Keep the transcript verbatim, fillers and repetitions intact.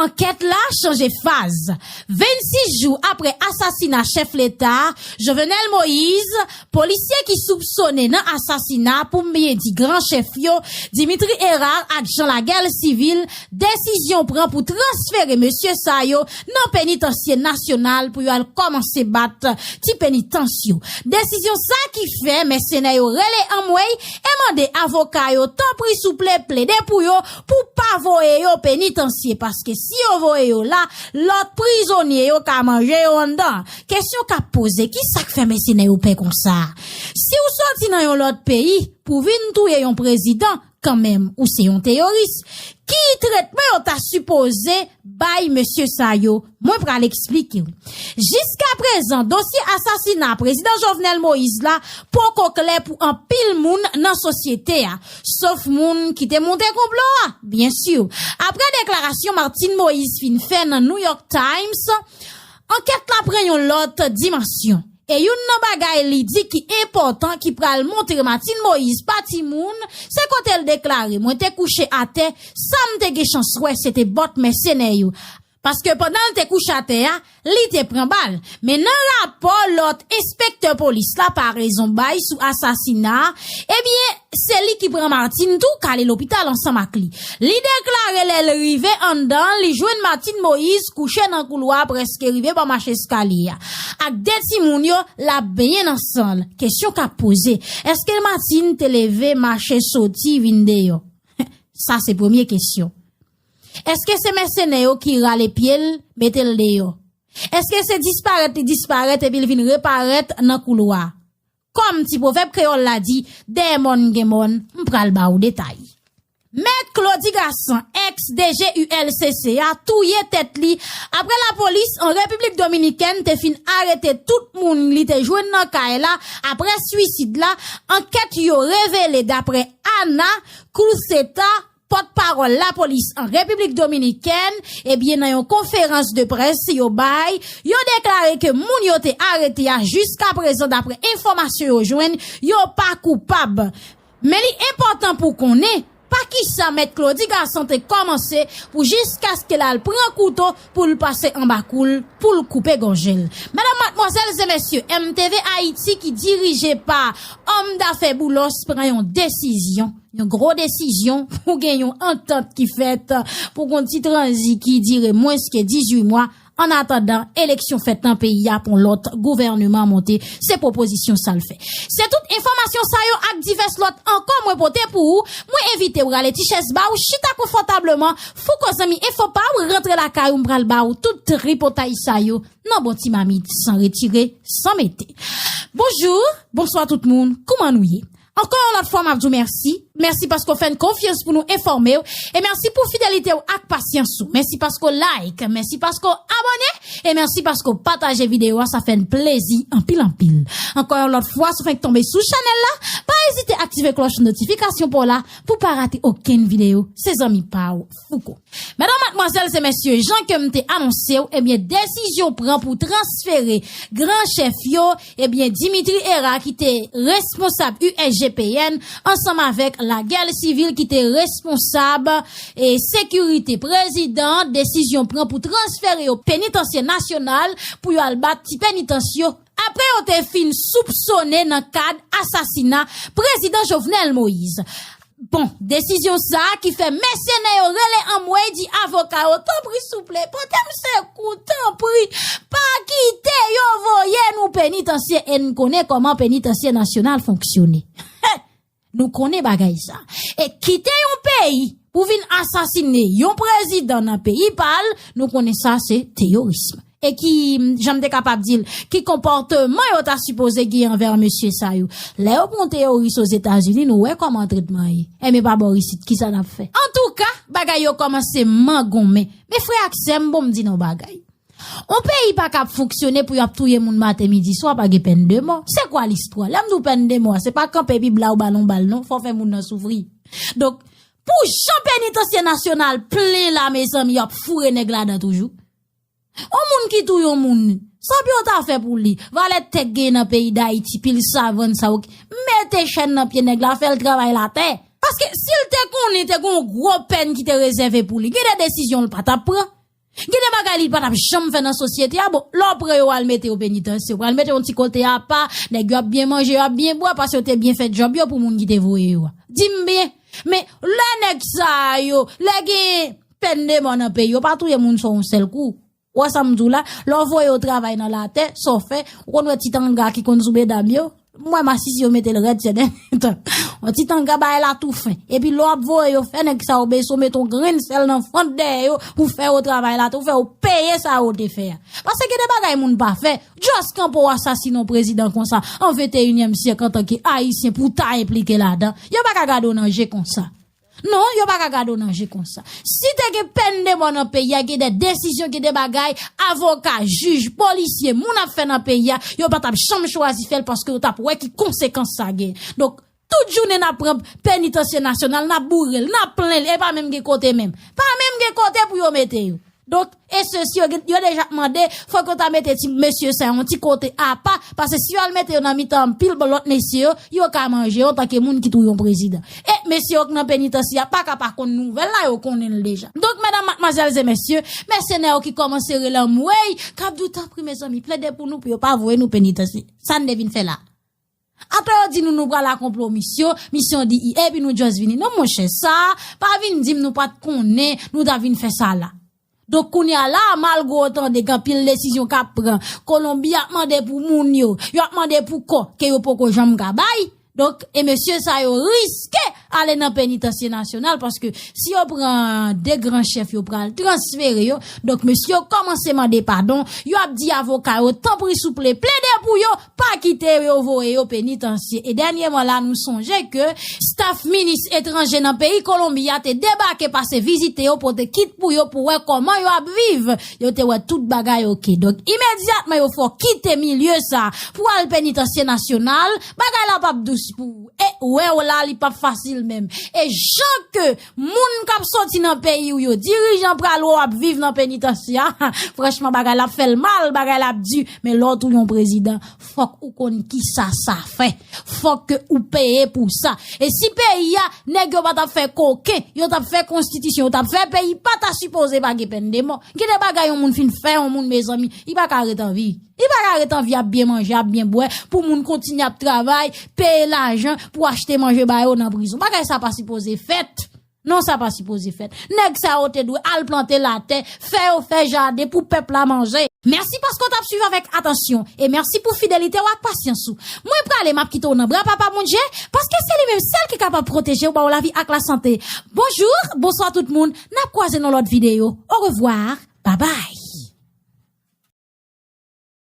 Ankèt la chanje faz. Vennsis jou apre asasina chèf Leta, Jovenel Moïse, polisye ki soupsone nan asasina, pou m byen di gran chèf yo, Dimitri Hérard ak Jean Laguerre Civil, desizyon pran pou transfere mesye sa yo nan penitansye nasyonal pou yo al kòmanse bat ti penitans yo. Desizyon sa ki fè mèsenè yo rele anmwey e mande avoka yo tanpri souple plede pou yo, pou pa voye yo penitansye, paske si yo voye yo la, lòt prizonye yo ka manje yo anndan. Kesyon k ap poze, ki sa k fè mèsenè yo pè konsa? Si w soti nan yon lòt peyi pou vin touye yon prezidan, kanmenm ou se yon teyoris, ki tretman yo ta sipoze bay mesye sa yo? Mwen pral eksplike w. Jiskaprezan, dosye asasina prezidan Jovenel Moïse la poko klè pou anpil moun nan sosyete a, sof moun ki te monte konplo a, byen si. Apre deklarasyon Martine Moïse fin fè nan New York Times, ankèt la pran yon lòt dimansyon. E youn nan bagay li di ki enpòtan, ki pral montre Martine Moïse pa timoun, se kote l deklare, "Mwen te kouche atè, sa m te gen chans wè, se te bòt mèsenè yo." Paske pandan l te kouche atè a, li te pran bal. Men nan rapò lòt enspektè polis la parèzon bay sou asasina a, ebyen, se li ki pran Martine tou k ale lopital ansanm ak li. Li deklare lè l rive anndan, li jwenn Martine Moïse kouche nan koulwa a, prèske rive bò macheskalye a, ak de timoun yo, l ap benyen nan san l. Kesyon k ap poze, èske Martine te leve mache soti vin deyò? Sa se premye kesyon. Èske se mèsenè yo ki rale pye l, mete l deyò? Èske se disparèt li disparèt epi l vin reparèt nan koulwa a? Kòm ti pwovèb kreyòl la di, dèyè mòn gen mòn, m pral ba w detay. Mèt Claudy Gassant, ex D G U L C C a, touye tèt li apre lapolis an Repiblik Dominikèn te fin arete tout moun li te jwenn nan kay la apre swisid la, ankèt yo revele daprè Ana Cruzeta, pòtpawòl lapolis an Repiblik Dominikèn, ebyen, nan yon konferans de près yo bay, yo deklare ke moun yo te arete a jiskaprezan, daprè enfòmasyon yo jwenn, yo pa koupab. Men li enpòtan pou konnen pa kisa Mèt Claudy Gassant te kòmanse pou jiskaske l al pran kouto pou l pase anba kou l, pou l koupe gòj l. Medam, madmwazèl e mesye, M T V Ayiti ki dirije pa òm dafè Boulos pran yon desizyon, yon gwo desizyon pou gen yon antant ki fèt pou gon ti tranzi ki dire mwens ke dizuit mwa, an atandan eleksyon fèt nan peyi a pou yon lòt gouvèneman monte. Se pwopozisyon sa l fè. Se tout enfòmasyon sa yo ak divès lòt ankò mwen pote pou ou. Mwen envite w rale ti chèz ba w, chita konfòtableman. Fouco zanmi enfo pa w, rantre lakay ou, m pral ba w tout tripotay sa yo nan bon ti mamit, san retire, san mete. Bonjou, bonswa tout moun, kouman nou ye? Ankò yon lòt fwa, m ap di w mèsi. Mèsi paske w fè n konfyans pou nou enfòme w. E mèsi pou fidelite w ak pasyans ou. Mèsi paske w like, mèsi paske w abòne, e mèsi paske w pataje videyo a, sa fè n plezi anpil anpil. Ankò yon lòt fwa, si w fenk tonbe sou chanèl la, pa ezite aktive klòch notifikasyon pa w la pou w pa rate okenn videyo. Se zanmi pa w, Fouco. Medam, madmwazèl e mesye, jan ke m te anonse w, ebyen, desizyon pran pou transfere gran chèf yo, ebyen, Dimitri Hérard ki te responsab U S G P N ansanm avèk Laguerre Civil ki te responsab e sekirite prezidan, desizyon pran pou transfere yo penitansye nasyonal pou yo al bat ti penitans yo. Apre yo te fin soupsone nan kad asasina prezidan Jovenel Moïse. Bon, desizyon sa a ki fè mèsenè yo rele anmwey di avoka yo, tanpri souple, pote m sekou, tanpri, pa kite yo voye nou penitansye, e n konnen kòman penitansye nasyonal fonksyone. Nou konnen bagay sa. E kite yon peyi pou vin asasine yon prezidan nan peyi pa l, nou konnen sa se teyorism. E ki, jan m te kapab di l, ki konpòteman yo ta sipoze gen anvè mesye sa yo. Lè yo pran teyoris Ozetazini, nou wè kòman tretman ye. Enben pa bò isit, kisa n ap fè? Antouka, bagay yo kòmanse mangonmen. Men frè ak sè m, bon m di nou bagay. On peyi pa ka ap fonksyone pou y ap touye moun maten, midi, swa, pa gen pèn de mò. Se kwa listwa? Lè m di w pèn de mò a, se pa kanpe epi bla ou ba l on bal non, fò w fè moun nan soufri. Donk, pou jan penitansye nasyonal plen la, mezanmi, y ap foure nèg ladan toujou. On moun ki touye on moun, sa pou yo ta fè pou li? Valè tè k gen nan peyi Dayiti, pil savann sa yo, mete chèn nan pye nèg la, fè l travay latè. Paske si l te konnen te gen yon gwo pèn ki te rezève pou li, gen de desizyon l pa t ap pran. Gen de bagay li pa t ap janm fè nan sosyete a, bon, lè w pran yo al mete yo penitansye, yo pral mete yo yon ti kote apa, nèg yo ap byen manje, yo ap byen bwè, paske yo te byen fè djòb yo pou moun ki te voye yo a. Di m byen, men lè nèg sa yo, lè gen pèn de mò nan peyi, yo pa touye moun sa yon sèl kou. Ou wè sa m di w la, lè w voye yo travay nan latè, sa w fè, ou konn wè ti tanga ki konn sou medam yo, m wè masisi yo mete l rèd sèten tan. Yon ti tanga bagay la tou fen. Epi lè w ap voye yo fè nèg sa yo bezwen mete yon grenn sèl nan fant dèyè yo pou fè yo travay la, pou fè yo peye sa yo te fè a. Paske gen de bagay moun pa fè, just kanpe w asasinen yon prezidan konsa an venteyinyèm syèk antanke Ayisyen pou w ta enplike ladan. Yo pa ka gade w nan je konsa. Non, yo pa ka gade w nan je konsa. Si te gen pèn de mò nan peyi a, gen de desizyon, gen de bagay, avoka, jij, polisye, moun ap fè nan peyi a, yo pa t ap janm chwazi fè l paske yo t ap wè ki konsekans sa gen. Donk, tout jounen n ap pran penitansye nasyonal, n ap boure l, n ap plen l, e pa menm gen kote menm. Pa menm gen kote pou yo mete yo. Donk, e sesi, yo, yo deja mande, fòk yo ta mete ti mesye sa yo yon ti kote apa, paske si yo al mete yo nan mitan anpil bon lòt mesye yo, yo ka manje yo antanke moun ki touye yon prezidan. E mesye yo k nan penitansye a pa ka pa konn nouvèl la, yo konnen l deja. Donk, medam, madmwazèl e mesye, mèsenè yo ki kòmanse rele anmwey, k ap di w, tanpri, mezanmi, plede pou nou, pou yo pa voye nou penitansye. Sa n te vin fè la? Atò yo di nou nou pral ak yon pwomosyon, misyon D E A, epi nou just vini. Non, monchè, sa, pa vin di m nou pa t konnen, nou ta vin fè sa la. Donk, kounye a la, malgre w tande gen anpil desizyon k ap pran, Kolonbi ap mande pou moun yo, yo ap mande pou kò ke yo poko janm ka bay. Donk, e mesye sa yo riske ale nan penitansye nasyonal, paske si yo pran de gran chèf, yo pral transfere yo. Donk, mesye yo kòmanse mande padon. Yo ap di avoka yo, tanpri, souple, plede pou yo, pa kite yo voye yo penitansye. E dènyèman la, nou sonje ke staff minis etranje nan peyi Kolonbi a te debake, pase vizite yo, pote kit pou yo, pou wè kòman yo ap viv. Yo te wè tout bagay oke. Donk, imedyatman, yo fè w kite milye sa pou al penitansye nasyonal, bagay la p ap dous pou ou. E wè w la, li p ap fasil menm. E jan ke moun k ap soti nan peyi w yo, dirijan pral wè w ap viv nan penitansye a, franchman, bagay la ap fè l mal, bagay la ap di. Men lè w touye yon prezidan, fòk ou konn kisa sa fè. Fòk ke ou peye pou sa. E si peyi a, nèg yo pa t ap fè koken, yo t ap fè konstitisyon, yo t ap fè peyi, pa ta sipoze pa gen pèn de mò. Gen de bagay yon moun fin fè yon moun, mezanmi, li pa ka ret an vi. Li pa ka ret an vi ap byen manje, ap byen bwè, pou moun kontinye ap travay, peye lajan pou achte manje ba yo nan prizon. Bagay sa pa sipoze fèt. Non, sa pa sipoze fèt. Nèg sa yo te dwe al plante latè, fè yo fè jaden pou pèp la manje. Mèsi paske w t ap swiv avèk atansyon. E mèsi pou fidelite w ak pasyans ou. Mwen prale, m ap kite w nan bra Papa Bondye, paske se li menm sèl ki kapab pwoteje w, ba w lavi ak lasante. Bonjou, bonswa tout moun. N ap kwaze nan lòt videyo. Orevwa. Babay.